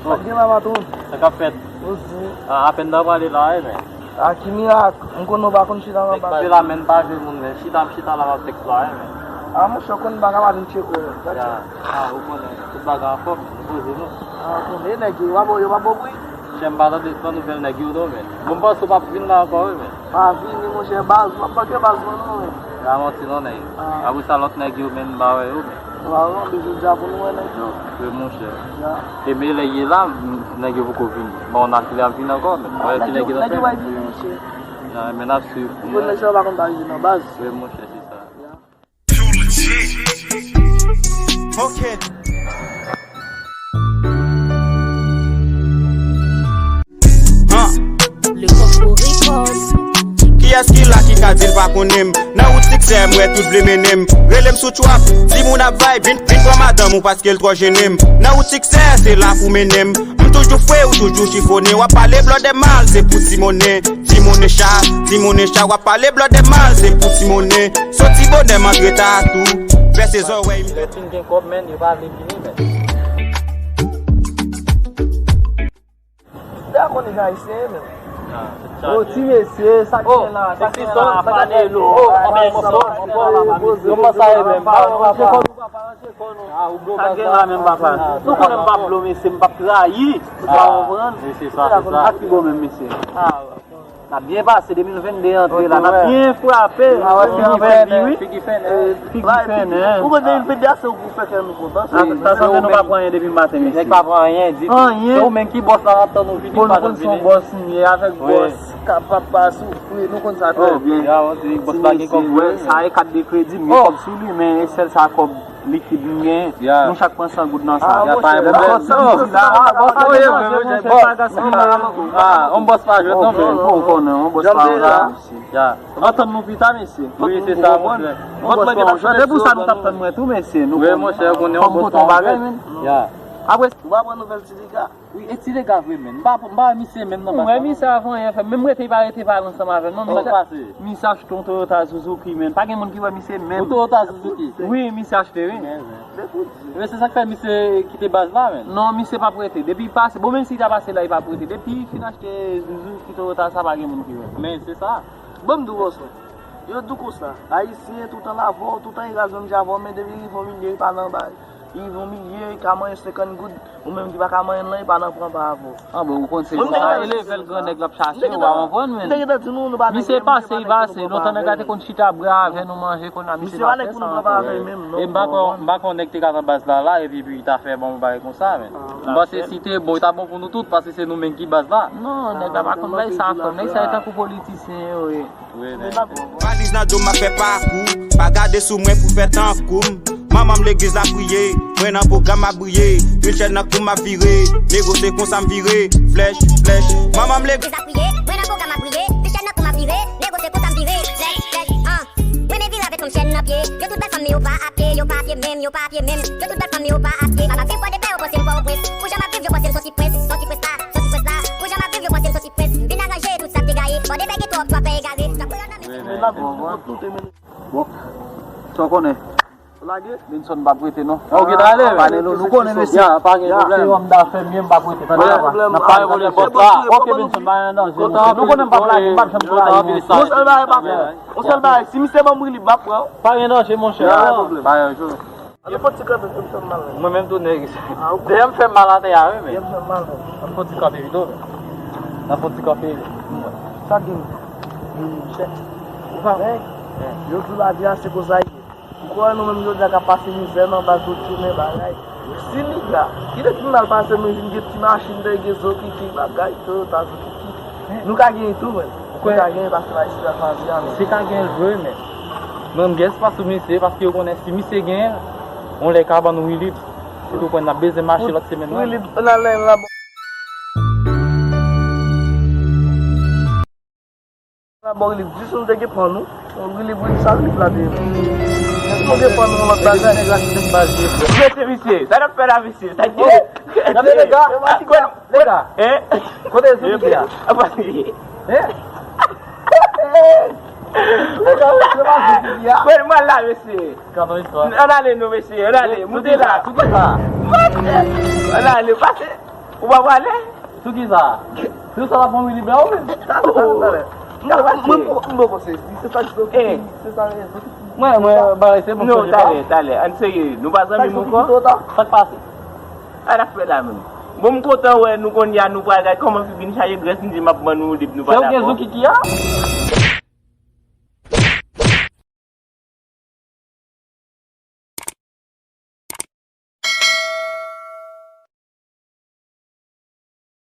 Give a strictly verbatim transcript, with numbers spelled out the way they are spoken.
Sa k gen la, patwon? Sa k ap fèt? Poze. A, apèn nan prale la, wi, men. A, ki mirak? M konnen w pa konn chita nan baz. Nèg la, men, pa jwe moun, men. Chita, m chita la, m ap fèk la, wi, men. A, monchè, w konnen bagay la vin tcheke w. Ya. A, ou konnen. Tout bagay anfòm, nou poze nou. A, ou konnen, nèg yo, yo pa bon, yo pa bon bri. Chè, m pa tande, pran nouvèl nèg yo, non, men. Bon, m panse w p ap vin la ankò, wi, men. Pa vini, monchè, baz, m ap manke baz mwen, non, men. A, manti, non, nèg. A. Apre sa, lòt nèg yo, men, m pa wè yo, men. Waw, anpil jodi a pou nou wè nèg yo. Wi, monchè. Ya. E men lè ye la, nèg yo poko vini. Bon, n a kile ap vini ankò, men. Wè ki nèg yo t ap fè. Nèg yo pa vini, mesye. Ya, men n ap swiv. Bon, nèg sa yo pa konn pa rive nan baz. Wi, monchè, se sa. Ya. Ok. Huh. Le Coco Records. Kiyès ki la ki ka di l pa konnen m? Nan wout siksè, m wè tout vle mennen m. Rele m sou trap, timoun ap vibe, vin, vin pran madanm ou paske l twò jennen m. Nan wout siksè, se la pou mennen m. M toujou fre, ou toujou chifonnen. W ap pale blòdè mal, se pou timonnen. Timonnen cha, timonnen cha, w ap pale blòdè mal, se pou timonnen. Soti bonè, m antre ta tou. Fè se zòrèy m. Lè fin gen kòb, men, yo pa vle vini, men. Dayè konnen jan ayisyen ye menm. O ti mesye, sa k gen la, sa k gen la, sa k gen la. Kòman sa ye menm? Sa k gen la menm, papa? Nou konnen m p ap blo mesye, m p ap trayi. Ou pa konprann? Ak ki bò menm mesye? N ap byen pase, de mil venn de antre la, n ap byen frape. Figi fènen, wi. Figi fènen. Ou konn de mil venn de a se ou pou fè kè nou kontan. Sa sanble nou pa pran anyen depi maten, mesye. Nèg pa pran anyen ditou. Anyen. Se ou menm ki bòs la, n ap tann ou vini, ou pa janm vini. Pou nou konn se yon bòs m ye, avèk bòs k ap pa soufri, nou konn sa trè byen. Bòs la gen kòb, wè, sa e kat de kredi, m gen kòb sou li, men e sèl sa kòb likid m gen, nou chak pran san goud nan sa. Ya, pa gen pwoblèm. Yon bòs pa jwèt non, men. Ou konnen, yon bòs pa la. Ya. Antann nou pita, mesye. Wi, se sa, monchè. Fòk mwen gen la chante pou sa nou t ap tann mwen tou, mesye. Wi, monchè, ou konnen yon bòs pa jwèt. Ya. Apre, ou pa pran nouvèl Ti Dega? Wi, e Ti Dega vre, menn. M pa, m pa wè misye menm nan baz la. Mwen, misye avan yè fè. Menm rete, li pa rete pale ansanm avè m, non. Sa k pase? Misye achte yon Toyota Suzuki, menn. Pa gen moun ki wè misye menm. Yon Toyota Suzuki? Wi, misye achte, wi. Men, men. Men se sa k fè misye kite baz la, menn. Non, misye p ap rete. Depi pase, bon, menm si li ta pase la, li p ap rete. Depi li fin achte Suzuki Toyota sa, pa gen moun ki wè. Men se sa. Bon, m di w konsa. Yo di w konsa. Ayisyen, toutan l avè w, toutan li raz menm jan avè w, men depi li rive yon milye, li pa nan baz. Li rive yon milye, li ka manyen senkant goud, ou menm ki pa ka manyen l lan, li pa nan pran pa avè w. A bon, ou konn se konsa e level grannèg l ap chache, ou pa konprann, menn. Misye pase, li pase. Lontan nèg la te konn chita bwè avè nou, manje, kounye a misye pa fè sa ankò. E m pa kwè, m pa kwè yon nèg te ka nan baz la, la, epi, epi li ta fè bon bagay konsa, menn. M panse si te bon, li ta bon pou nou tout, paske se nou menm ki baz la. Non, nèg la pa konn bagay sa ankò. Nèg sa yo tankou politisyen yo ye. Valiz nan do m ap fè pakou. Pa gade sou mwen pou fè tankou m. Manman m legliz la priye, mwen nan pwogram m ap briye. Pil chèn nan kou m ap vire, negosye konsa m vire. Flèch, flèch, manman m legliz la priye, mwen nan pwogram m ap briye. Pil chèn nan kou m ap vire, negosye konsa m vire. Flèch, flèch, an. Mwen men vire avèk yon chèn nan pye. Yo tout bèl fanm men yo pa a pye, yo pa a pye menm, yo pa a pye menm. Yo tout bèl fanm men yo pa a pye. Sa m ap viv Pòdepè, yo panse m Pòtoprens. Pou jan m ap viv, yo panse m soti Pòtoprens, soti Pòtoprens la. Soti Pòtoprens la. Pou jan m ap viv, yo panse m soti Pòtoprens. M vin aranje tout sa k te gaye. Pòdepè gen twòp twòp pè egare. Sa pou yo nan men. Bon, sa w konnen. Lage. Benson p ap rete non. Ok, talè. Pale nou, nou konnen mesye. Ya, pa gen pwoblèm. Se yon dafè m ye, m p ap rete. Tande papa. N ap pale, pale bòs la. Ok, Benson, pa gen danje. Nou konnen m p ap lage, m p ap janm trayi. Yon sèl bagay pa fè. Yon sèl bagay, si misye ban m wi li m ap pran. Pa gen danje, monchè. Pa gen pwoblèm. Ann fè ti kanpe pou m fè m mal. Mwen menm tou nèg. Dèyè m fè m mal atè a wi, men. Dèyè m fè m mal. Ann fè ti kanpe pito, men. Ann fè ti kanpe. Sa gen. Chèf. Ou pa wè? Yo di lavi a se konsa l ye. Ou kwè nou menm jodi a k ap pase mizè nan baz tout jounen bagay. Si nèg la, kite ti moun al pase nou vin gen ti machin, gen zo kiki bagay, Toyota zo kiki. Nou ka genyen tou, men. Nou ka genyen paske pa isit la fè anvi a, men. Se ka genyen l vre, men. Menm gen espas pou misye, paske yo konnen si misye genyen l, yon lè ka ban nou Wilib. Se tou pwen n ap bezwen mache lòt semèn nan. Wilib, nan lè la. Nan bò Wilib, jis nou te gen pann nou. Wilib, Wilib, sa Wilib la te ye? Jis nou gen pann nou, lòt bagay. Nèg la se nèg baz li ye, frè. Mete misye, sa n ap fè la, misye? Sa k ye? Gade, lega, lega. Hein? Kote sou misye a? Apa misye? Hein? Lega, se pa sou misye a. Mwen, mwen la, mesye. Ann ale nou, mesye, ann ale. Moute la. Ann ale, pase. Ou pa prale? Sou ki sa? Sou sa la fon li bè ou menm? Talè, talè, talè. Mwen, mwen, mwen, mwen, se sa ki sou Eh. se sa rezon ki Mwen, mwen, bagay se bon. Non, talè, talè. Ann serye. Nou pa zanmi m ankò? Sa ki sou Sa k pase? A n ap fè la menm. Bon, m kontan wè nou konnya nou pral gade kòman fi vin chaje grès m di m ap ban nou lib nou Se pa ou gen dakò. Zoukiki a?